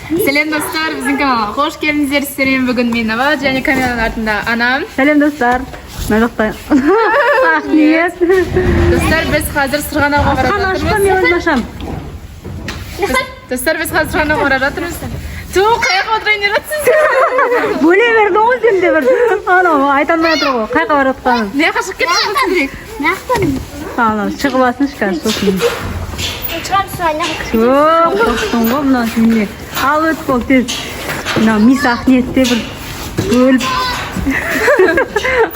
Сәлем, достар, біздің каналға қош келдіңіздер. Сіздермен бүгін мен, Набат, және камераның артында анам. Сәлем, достар. Мына жақта Ақниет. Достар, біз қазір сырғанауға бара Асқан ашпа, жатырмыз. мен өзім ашамын. Достар, біз қазір сырғанауға бара жатырмыз. Ту, қаяққа отырайын деп жатсыз? Бөле бердің ғой сен де бір. Анау айта алмай отыр ғой, қай жаққа бара жатқанын. Мына жаққа шығып кетіңіз тезірек. Анау шығып алсыншы қазір сосын. Шығамыз ана. Жоқ, қорықтың ғой мынау немене. Ал өт бол тез. Мынау мисс Ақниет те бір бөліп.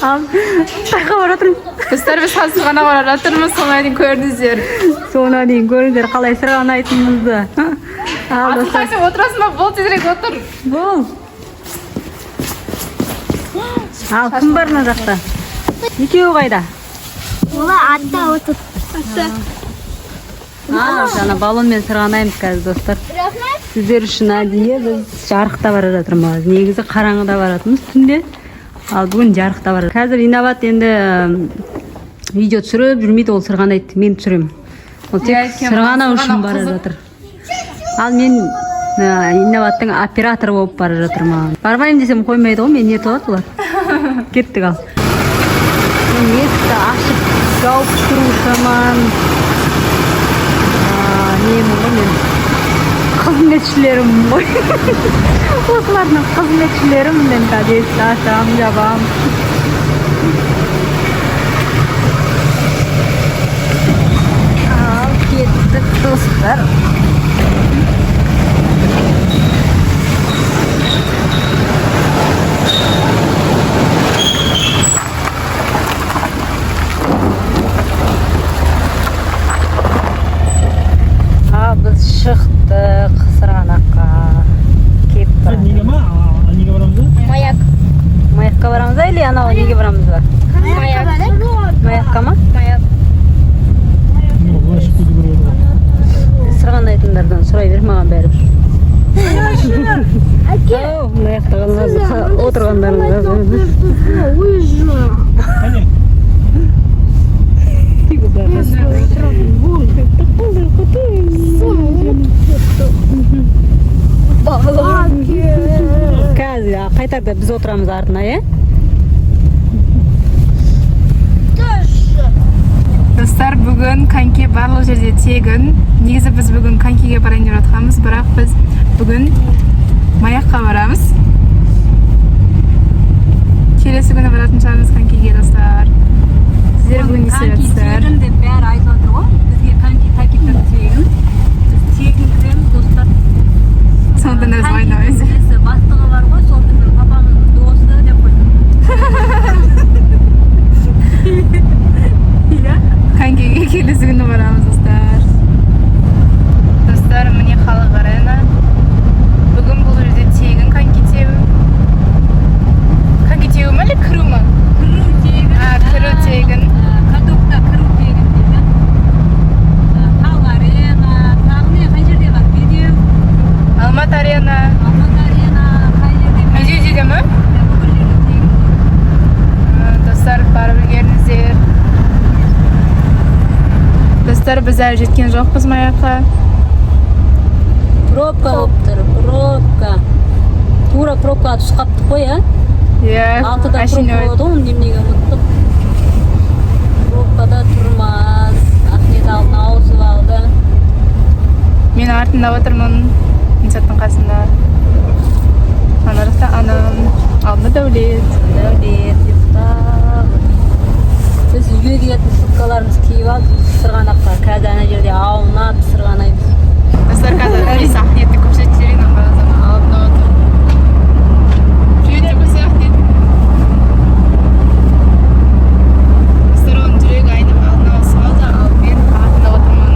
Ал қай жаққа бара жатырмыз? Достар, біз қазір сырғанауға бара жатырмыз, соңына дейін көріңіздер. Соңына дейін көріңдер қалай сырғанайтынымызды. Ал, достар. Асылхан, сен отырасың ба? Бол, тезірек отыр. Бол. Ал кім бар мына жақта? Екеуі қайда? Олар атта отыр. Атта. А, жаңа баллонмен сырғанаймыз қазір, достар. Рахмет. Сіздер үшін әдейі біз жарықта бара жатырмыз. Негізі қараңғыда баратынбыз түнде. Ал бүгін жарықта бара. Қазір Инабат енді видео түсіріп жүрмейді, ол сырғанайды, мен түсіремін. Ол тек Иә, өйткені сырғанау үшін сырғанау бара қызық. жатыр. Ал мен Инабаттың операторы болып бара жатырмын. Бармаймын десем қоймайды ғой, мен не алады олар. Кеттік ал. Мен есікті ашып жауып тұрушымын. Немін ғой мен, қызметшілерім ғой, осылардың қызметшілерімін мен. Қазір есікті ашамын, жабамын. Ал кеттік, достар. Ал біз шықтық сырғанаққа, кетіп бара Неге ма? Неге барамыз ба? Маяк. Маякқа барамыз ба или анау неге барамыз ба? Маяк. Маякқа ма? Маяк. Жоқ, былай шығып кету керек еді ғой. Сырғанайтындардан сұрай бер, маған бәрібір. Әке. Ау, мына жақта отырғандарыңызға. Қане? Қазір қайтарда біз отырамыз артына, иә. Достар, бүгін коньки барлық жерде тегін. Негізі біз бүгін конькиге барайын деп жатқанбыз, бірақ біз бүгін Маякқа барамыз. Келесі күні баратын шығармыз конькиге, достар. Сіздер бүгін не істеп жатсыздар? Тегін деп бәрі айтып жатыр ғой бізге, коньки такиттер тегін, біз тегін кіреміз, достар. Сондықтан да біз уайымдамаймыз. Несі, бастығы бар ғой, сол біздің папамыздың досы деп қойды, иә. Конькиге келесі күні барамыз, достар. Достар, міне Халық Арена. Бүгін бұл жерде тегін коньки тебу. Коньки тебу ма или кіру ма? Кіру тегін. А, кіру тегін. Катокта кіру тегін дейді. Халық Арена, тағы не, қай жерде бар? Медеу. Алматы Арена. Алматы Арена қай жерде? Медеуде де ма? Бүкіл жерде тегін. Достар, барып үлгеріңіздер. Достар, біз әлі жеткен жоқпыз Маякқа. Пробка болып тұр, пробка. Тура пробкаға түсіп қалыптық қой, иә. Иә. 6-да пробка Әшейін. болады ғой, оны неменеге ұмыттық. Пробкада тұрмаз. Ахмет алдын ауысып алды. Мен артында отырмын, Инсаттың қасында. Ана жақта анам, алдында Дәулет. Дәулет ұйықтап. Біз үйге киетін курткаларымызды киіп алып сырғанаққа. Қазір ана жерде аунап сырғанаймыз. Достар, қазір Алиса Ахметті көрсетіп жіберейін, қарасам, алдында отыр. Привет деп қойса, Ахмет. Достар, оның жүрегі айнып, алдына ауысып алды, ал мен артында отырмын.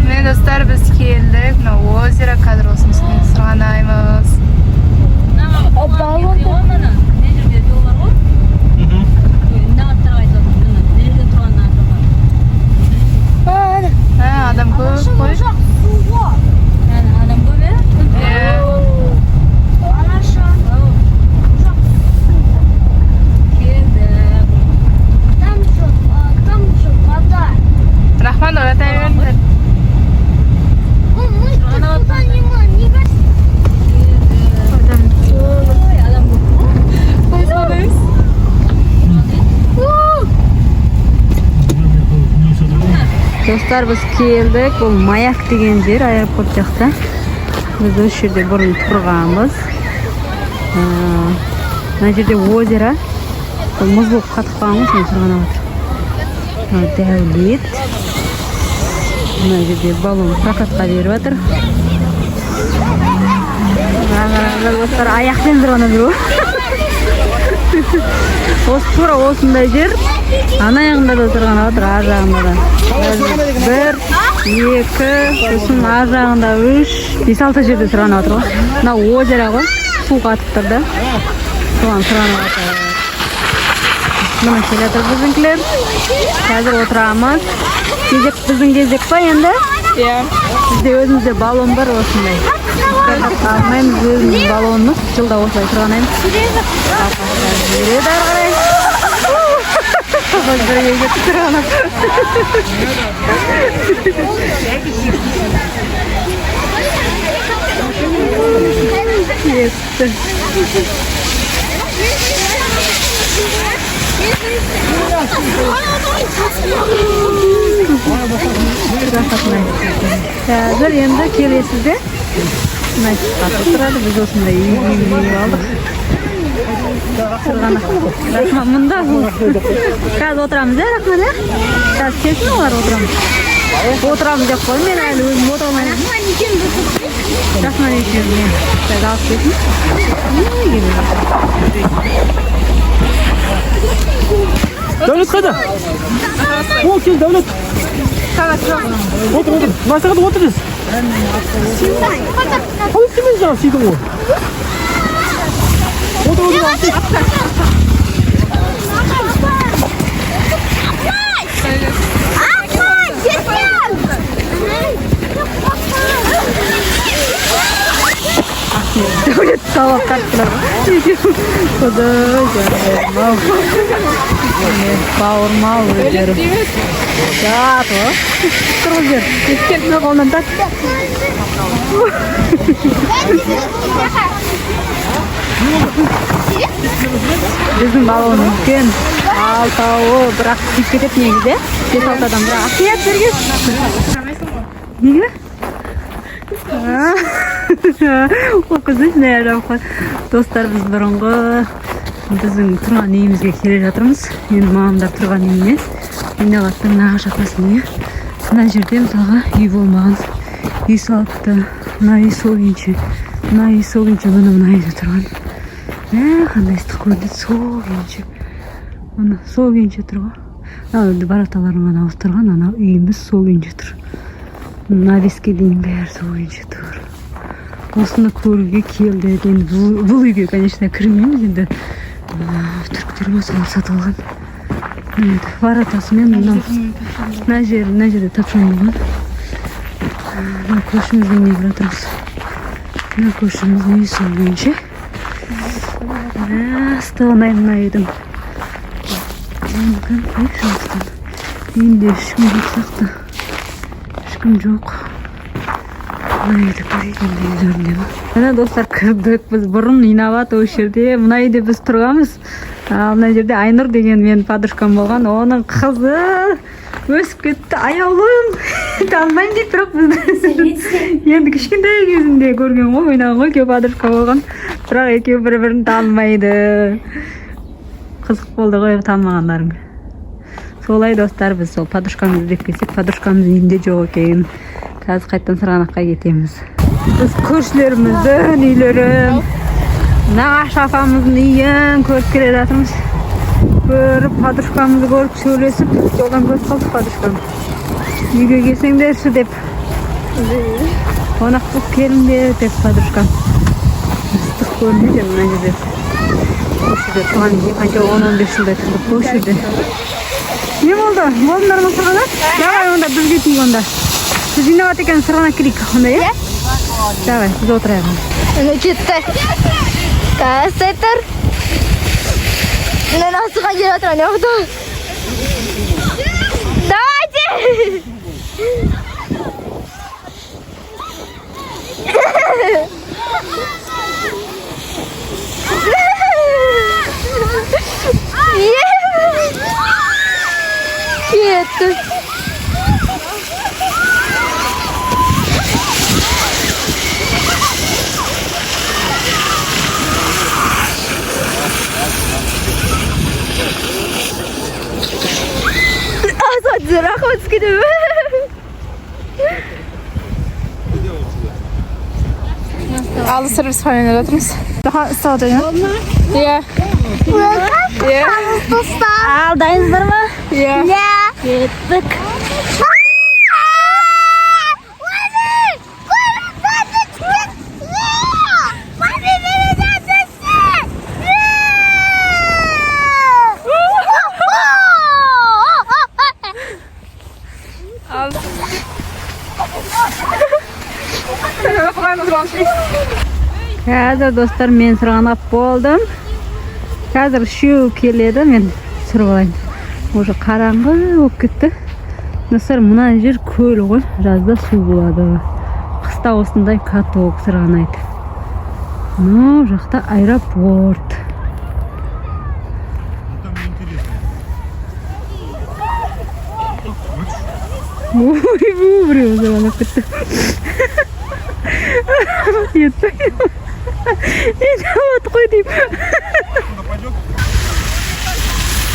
Міне, достар, біз келдік. Мына озеро, қазір осының үстінен сырғанаймыз. Баллон. Мына жерде жол бар ғой. Инабаттарға айтып жатырмын. Міне, мына жерде тұрған адам бар. А, адам көп қой. Яғни адам көп, иә? Иә. Ау, келдік. Там же вода. Рахман, ойлата беріңдер. Мы туда не Достар, біз келдік. Бұл Маяк деген жер, аэропорт жақта. Біз осы жерде бұрын тұрғанбыз. Мына жерде озеро. Бұл мұз болып қатып қалған ғой, соны сырғанап жатыр. Мынау Дәулет. Мына жерде баллон прокатқа беріп жатыр. Мына қараңыздар, достар, аяқпен сырғанап жүр ғой. Осы тура осындай жер. Ана жағында да сырғанап жатыр, ар жағында да. Бір, екі, сосын ар жағында үш, бес, алты жерде сырғанап жатыр ғой. Мынау озеро ғой, су қатып тұр да. Соған сырғанап жатыр. Міне, келе жатыр біздіңкілер. Қазір отырамыз. Кезек біздің кезек па енді? Иә. Бізде өзімізде баллон бар осындай. Алмаймыз, өзіміздің баллонымыз. Жылда осылай сырғанаймыз. Жібереді ары қарай. Біз бірге кеттік сырғанап. Кетті. Рахат. Қазір енді келесізде мына отырады. Біз осындай үй киім алдық. Сырғанақ. Рахман мында бұл. Қазір отырамыз, иә, Рахман, иә? Қазір келсін олар, отырамыз. Отырамыз деп қойдым, мен әлі өзім отыра алмаймын. Рахман екеуміз қазір алып келсін. Келе жатыр. Дәулет қайда? О, кел, Дәулет. Отыр, отыр. Мына отыр дес. Қалай істемейсің, жаңа сүйдің ғой. Отыр, отыр, отыр. Апа, жетем! Дәулет сабақ қарттылар ғой. Құдай жаным-ау. Бауырмал өздері. Жат ғой. Тұрғыз бер. Мына қолынан тарт. Біздің баллон үлкен. Алтауы, бірақ тиіп кетеді негізі. Бес алты адам, бірақ Ақниет берген. Неге? Оқызы жауап. Достар, біз бұрынғы біздің тұрған үйімізге келе жатырмыз. Енді мамамдар тұрған үйіне. Инабаттың нағашы апасының үйі. Мына жерде мысалға үй болмаған. Үй салыпты. Мына үй сол күйінше. Мына үй сол күйінше, міне мына үйде тұрған. Қандай ыстық көрінеді сол күйінше. Міне сол күйінше тұр ғой. Мына вороталарын ғана ауыстырған, ана үйіміз сол күйінше тұр. Навеске дейін бәрі сол күйінше тұр. Осыны көруге келдік. Енді бұл үйге, конечно, кірмейміз енді. Түріктер ма, солар сатып алған. Енді воротасымен мына жер, мына жерде тапшан болған. Мына көршіміздің үйіне кіріп жатырмыз. Мына көршіміздің үйі сол күйінше. Ыстығын-ай мына үйдің. Мүмкін, қойшы алыстан. Үйінде ешкім жоқ сияқты. Ешкім жоқ. Мына үйді көрейік енді, үйлерінде ма? Міне, достар, кірдік. Біз бұрын Инабат осы жерде, мына үйде біз тұрғанбыз. Ал мына жерде Айнұр деген менің подружкам болған. Оның қызы өсіп кетті. Аяулым. Танымаймын дейді, бірақ бізді. Енді кішкентай кезінде көрген ғой, ойнаған ғой, екеуі подружка болған. Бірақ екеуі бір-бірін танымайды. Қызық болды ғой танымағандарың. Солай, достар, біз сол подружкамызды іздеп келсек, подружкамыз үйінде жоқ екен. Қазір қайтадан сырғанаққа кетеміз. Біз көршілеріміздің үйлерін, нағашы апамыздың үйін көріп келе жатырмыз. Көріп, подружкамызды көріп, сөйлесіп, жолдан көріп қалдық подружкамды. Үйге келсеңдерші деп. Қонақ болып келіңдер деп подружкам. Ыстық көрінеді мына жерде. Осы жерде тұрған қанша 10-15 жылдай тұрдық қой осы жерде. Не болды? Болдыңдар ма сырғанақ? Давай онда біз кетейік онда. Біз Инабат екеуміз сырғанақ келейік онда, иә? Давай, біз отырайық онда. Міне, кетті. Қазір тұр. Мен асыға келе жатыр, ана жақта. Давайте! Кетті. Ал, достар, біз файнада жатырмыз. Ыстық жайма. Иә. Иә. Ал, дайынсыздар ма? Иә. Кеттік. Ал. Қазір, достар, мен сырғанап болдым. Қазір үшеуі келеді, мен түсіріп алайын. Уже қараңғы болып кетті. Достар, мына жер көл ғой, жазда су болады. Қыста осындай каток сырғанайды. Мынау жақта аэропорт. Там неинтересно. Ойбу, біреу сырғанап кетті. Кетті. Инабат қой деймін. Куда пойдем?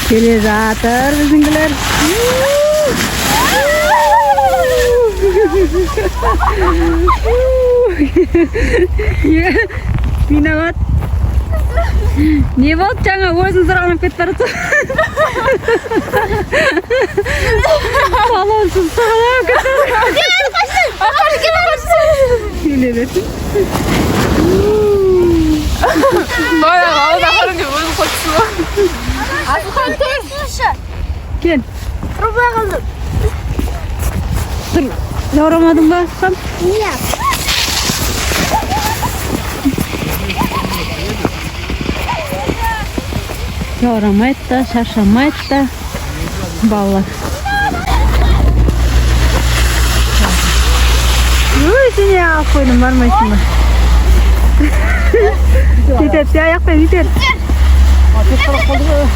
Келе жатыр біздіңкілер. Инабат. Не болды, жаңа өзің сырғанап кетіп бара жатсың. Баллонсыз сырғанап кетті. Келе берсін. Бағана ауыз ақырын деп өзің қойыпсың ғой. Кел. Тұр. Жаурамадың ба, Асқан? Нет. Жаурамайды да, шаршамайды да балалар. Өзіне алып қойдым, бармайсың ба? Кетеді, аяқпен итер. Тез қарап қалды ғой.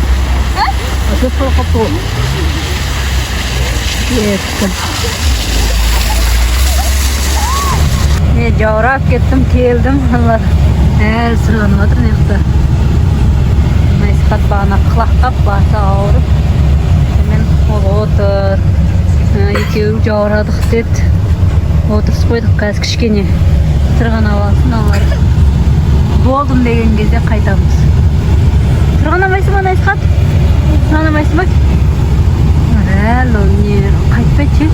Тез қарап қалыпты ғой. Кетті. Мен жаурап кеттім, келдім. Аналар әлі сырғанып жатыр мына жақта. Насихат бағана құлақтап, басы ауырып. Сонымен ол отыр. Екеуі жаурадық деді. Отырысып қойдық, қазір кішкене сырғанап алсын аналар. Болдым деген кезде қайтамыз. Сырғанамайсың ба, Насихат? Сырғанамайсың ба? Әлі ол не қайтпайды ше.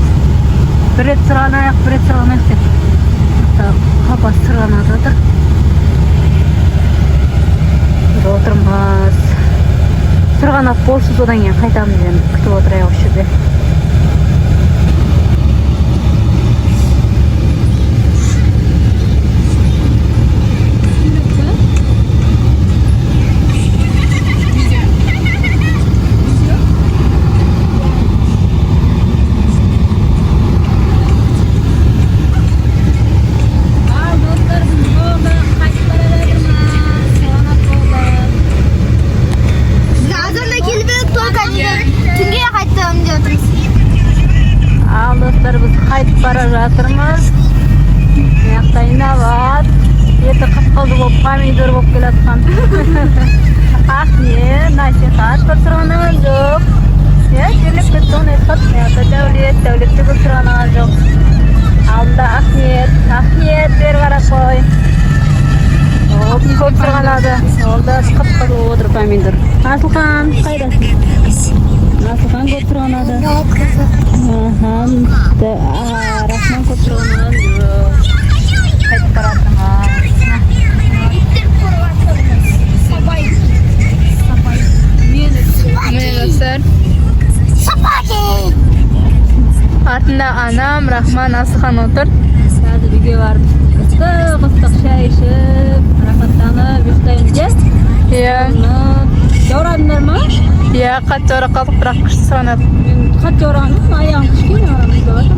Бір рет сырғанайық, бір рет сырғанайық деп. Папасы сырғанап жатыр. Біз отырмыз. Сырғанап болсын, содан кейін қайтамыз енді. Күтіп отырайық осы жерде. Ал, достар, біз болды, қайтып бара жатырмыз. Сырғанап болдық. Біз азанда келіп едік, только түнге қайттым деп отырмыз. Ал, достар, біз қайтып бара жатырмыз. Мына жақта Инабат еті қып-қызыл болып, помидор болып келе жатқан. Ақниет, Насихат көп сырғанаған жоқ. Иә, жерлеп кетті ғой Насихат. Мына жақта Дәулет, Дәулет те көп сырғанаған жоқ. Алдында Ақниет, Ақниет, бері қарап қой. Ол көп сырғанады. Ол да қып-қызыл болып отыр помидор. Асылхан, қайдасың? Асылхан көп сырғанады. Аха, Рахман көп сырғанаған жоқ. Қайтып бара жатырмыз. Міне, достар. Артында анам, Рахман, Асылхан отыр. Қазір үйге барып ыстық ыстық шай ішіп, рахаттанып ұйықтаймыз, иә? Иә. Жаурадыңдар ма? Иә, қатты жаурап қалдық, бірақ күшті сырғанадық. Мен қатты жаураған жоқпын, аяғым кішкене ғана мұздап жатыр.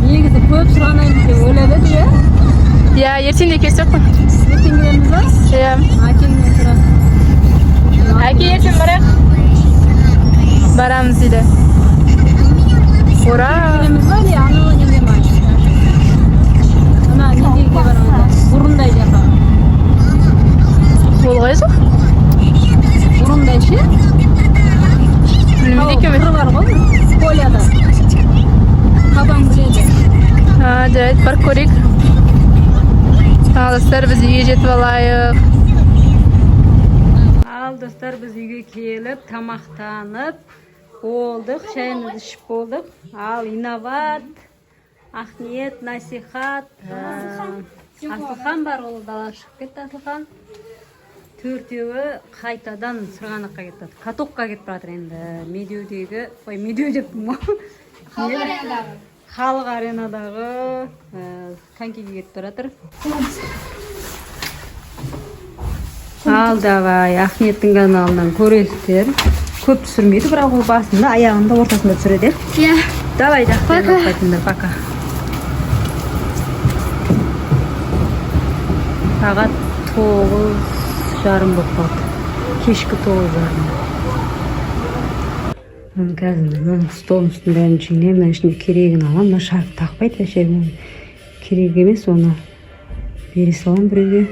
Негізі көп сырғанаймыз деп ойлап едік, иә? Иә, ертең де келсек қой. Ертең келеміз ба? Иә. Әкеңмен сұра. Әке, ертең барайық. Барамыз дейді. Ура! Келеміз ба или анау неге ма? Ана недеге барамыз? Бұрындай жаққа. Ол қай жақ? Бұрындай ше? Білмейді екенмін. Қыр бар ғой, поляда. Папам біледі. А, жарайды, барып көрейік. Ал. Ал, достар, біз үйге жетіп алайық. Ал, достар, біз үйге келіп, тамақтанып болдық, шайымызды ішіп болдық. Ал Инабат, Ақниет, Насихат, Асылхан бар, ол далаға шығып кетті. Асылхан, төртеуі қайтадан сырғанаққа кетіп жатыр, катокқа кетіп бара жатыр енді. Медеудегі, ой, Медеу деппін ғой, Халық Аренадағы конькиге кетіп бара жатыр. Ал, давай, Ақниеттің каналынан көресіздер. Көп түсірмейді, бірақ ол басында, аяғында, ортасында түсіреді. Иә. Давай, жақсы, қайтыңдар, пока. Сағат 9:30 болып қалды, кешкі 9:30. Мен қазір мына столдың үстін бәрін жинаймын, мына ішінде керегін аламын. Мына шарф тақпайды вообще, оның керек емес, оны бере саламын біреуге.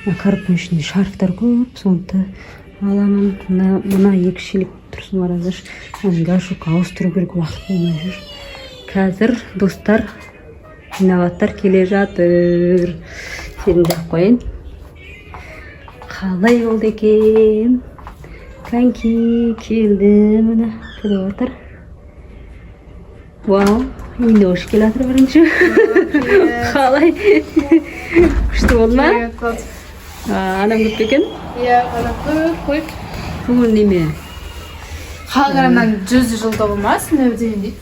Мына коробканың ішінде шарфтар көп, соны да аламын. Мына екі шелек тұрсын, қараңыздаршы. Мынаны горшокқа ауыстыру керек, уақыт болмай жүр қазір. Достар, Инабаттар келе жатыр. Сені жағып қояйын. Қалай болды екен коньки? Келді, міне, кіріп жатыр. Вау, Инош келе жатыр бірінші. Қалай, күшті болды ма? А, адам көп пе екен? Иә, адам көп қой. Бүгін неме? Халық Аренаның 100 жылдығы ма, сондай бірдеңе дейді.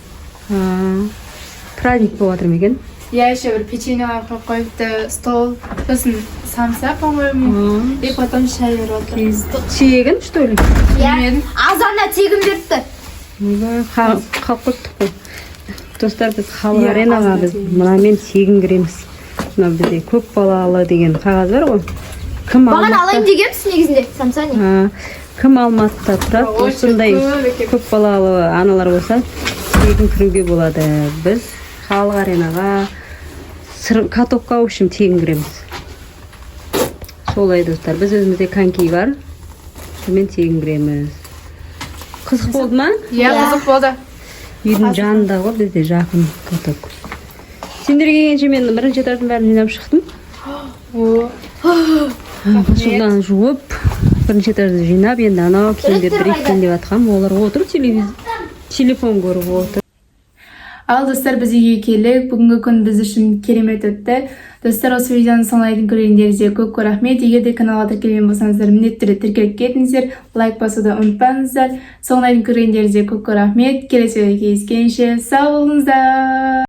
А, праздник болып жатыр ма екен? Иә, еще бір печеньелар қойып қойыпты, стол, сосын самса, по моему, и потом шай беріп жатыр. Ыстық. Тегін, что ли? Иә. Білмедім. Азанда тегін беріпті. Ойбай, қалып қойдық қой. Достар, біз Халық Иә, Аренаға азында біз тегін. мынамен тегін кіреміз. Мына бізде көп балалы деген қағаз бар ғой. Кім Маған Алматыда алайын дегенбіз негізінде самсаны. А, кім Алматыда тұрады, Очень осындай көп екен. көп балалы аналар болса, тегін кіруге болады. Біз Халық Аренаға, катокқа, в общем, тегін кіреміз. Солай, достар, біз өзімізде коньки бар, сонымен тегін кіреміз. Қызық болды ма? Иә, қызық болды. Үйдің жанында ғой, бізде жақын каток. Сендер келгенше мен бірінші этаждың бәрін жинап шықтым. О. Посуданы жуып, бірінші этажды жинап, енді анау киімдерді Реттер реттейін деп жатқанмын. Олар отыр, телевизор, телефон көріп отыр. Ал, достар, біз үйге келдік. Бүгінгі күн біз үшін керемет өтті. Достар, осы видеоның соңына дейін көргендеріңізге көп көп рахмет. Егер де каналға тіркелген болсаңыздар, міндетті түрде тіркеліп кетіңіздер, лайк басуды ұмытпаңыздар. Соңына дейін көргендеріңізге көп көп рахмет. Келесі видеода кездескенше сау болыңыздар.